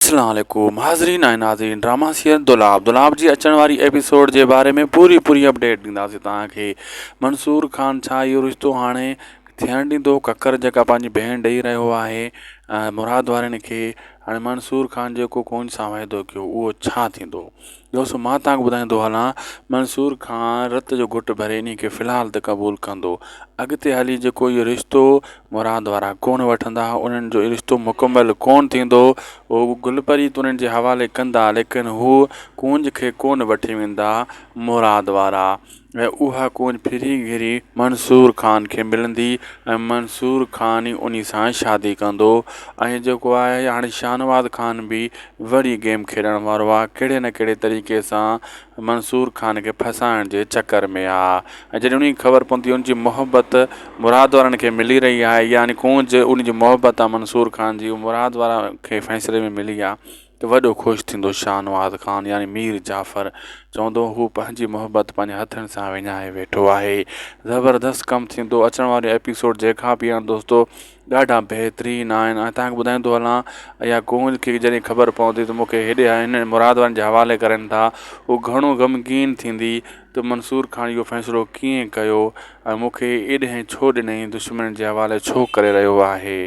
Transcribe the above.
اسلام عليڪم حاضرين ۽ ناظرين ڊراما سيريل دولاب دولاب جي اچڻ واري ايپيسوڊ جي باري ۾ پوري پوري اپڊيٽ ڏينداسين توهان کي منصور خان ڇا اهو رشتو هاڻي ٿيڻ ڏيندو ڪڪر جيڪا پنهنجي ڀيڻ ڏئي رهيو آهي مراد وارن کي هاڻي منصور خان جيڪو ڪونج سان واعدو ڪيو اهو ڇا ٿيندو دوستو مان توهان کي ٻڌائيندو هلان منصور خان رت جو گهٽ ڀري انهي کي في الحال ته قبول ڪندو اڳتي هلي جيڪو اهو رشتو مراد وارا ڪونه وٺندا انهن جو رشتو مڪمل ڪونه ٿيندو هو گل پري ته انهن جي حوالي ڪندا ليڪن هو ڪونج کي ڪونه وٺي ويندا مراد وارا ۽ اها ڪونج ڦري گهري منصور خان کي ملندي ۽ منصور خان ئي انهي سان شادي ڪندو ۽ جيڪو آهي هاڻي شاهنواز خان به وري گيم کيڏڻ وارو آهي ڪهڙي نه ڪهڙي طريقي سان منصور خان کي ڦاسائڻ جي چڪر ۾ آهي ۽ جڏهن انهي کي خبر پوندي ان جي محبت مراد وارن کي ملي رهي آهي يعني ڪونج ان جي محبت آهي منصور خان جي مراد وارا کي فيصلي ۾ ملي آهي ته وڏو خوش ٿيندو شاهنواز خان يعني مير جعفر چوندو هو پنهنجي محبت پنهنجي هٿن سان وڃائي ويٺو آهي زبردست ڪم ٿيندو اچڻ وارو ايپيسوڊ جيڪا به آهن دوستو ڏاڍا بهترين آهن ۽ تهان کي ٻڌائيندو هلان اها ڪونج کي جڏهن خبر پوندي ته مونکي هيڏي هن مراد وارن جي حوالي ڪرن ٿا هو گهڻو غمگين ٿيندي ته منصور خان اهو فيصلو ڪيئن ڪيو ۽ مونکي ايڏهن ڇو ڏنئي دشمنن جي حوالي ڇو ڪري رهيو آهي.